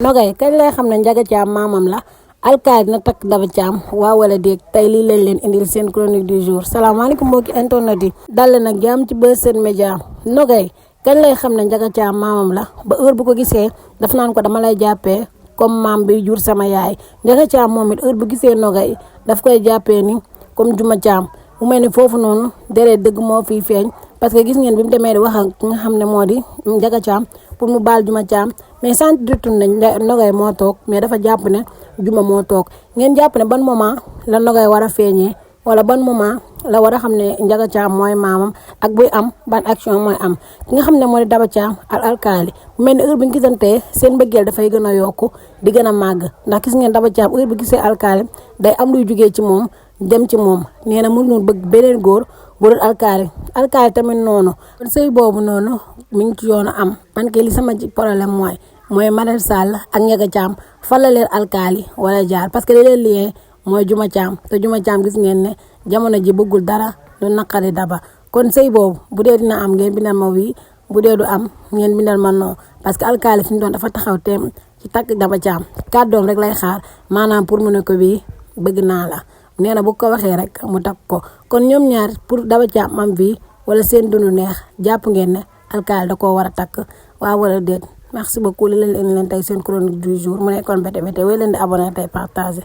Nogay kañ lay xam ne Ndiaga Thiam maamam la alkaali na takk Daba Thiam waaw wala déet tey lii lañ leen indil seen chronique du jour salaamaaleykum mbokki internet yi dal nag jàmm ci Buzz Sen Média Nogay kañ lay xam ne Ndiaga Thiam maamam la ba heure bu ko gisee daf naan ko dama lay jàppee comme maam bi jur sama yaay Ndiaga Thiam moom it heure bu gisee Nogay daf koy jàppee ni comme Juma Thiam mu mel ni foofu noonu deret dëgg moo fiy feeñ parce que gis ngeen bi mu demee di wax ak ki nga xam ne moo di Ndiaga Thiam pour mu baal Juma Thiam mais sant retourne nañ Nogay moo toog mais dafa jàpp ne Juma moo toog ngeen jàpp ne ban moment la Nogay war a feeñee wala ban moment la war a xam ne Ndiaga Thiam mooy maamam ak buy am ban action mooy am ki nga xam ne moo di Daba Thiam ak alkaali bu mel ni heure bu ñu gisantee seen mbëggeel dafay gën a yokku di gën a màgg ndax gis ngeen Daba Thiam heure bu gisee alkaali day am luy jugee ci moom dem ci moom nee na mënuñu bëgg beneen góor bu dul alkaali tamit noonu sëy boobu noonu mi ngi ci yoonu am man kay li sama problème mooy Marème Sall ak Ndiaga Thiam fan la leen alkaali wala jaar parce que li leen liyee mooy Juma Thiam te Juma Thiam gis ngeen ne jamono ji bëggul dara lu naqari Daba kon sëy boobu bu dee dina am ngeen bindal ma wii bu dee du am ngeen bindal ma non parce que alkaali fi mu doon dafa taxaw teem ci takk Daba Thiam kàddoom rek lay xaar maanaam pour mu ne ko bii bëgg naa la nee na bu ko waxee rek mu takk ko kon ñoom ñaar pour Daba Thiam am fii wala seen dunu neex jàpp ngeen ne alkaali da koo war a takk waaw wala déet merci beaucoup li leen tey seen chronique du jour mu nekkoon Bété Bété wéy leen di abonné tey partagé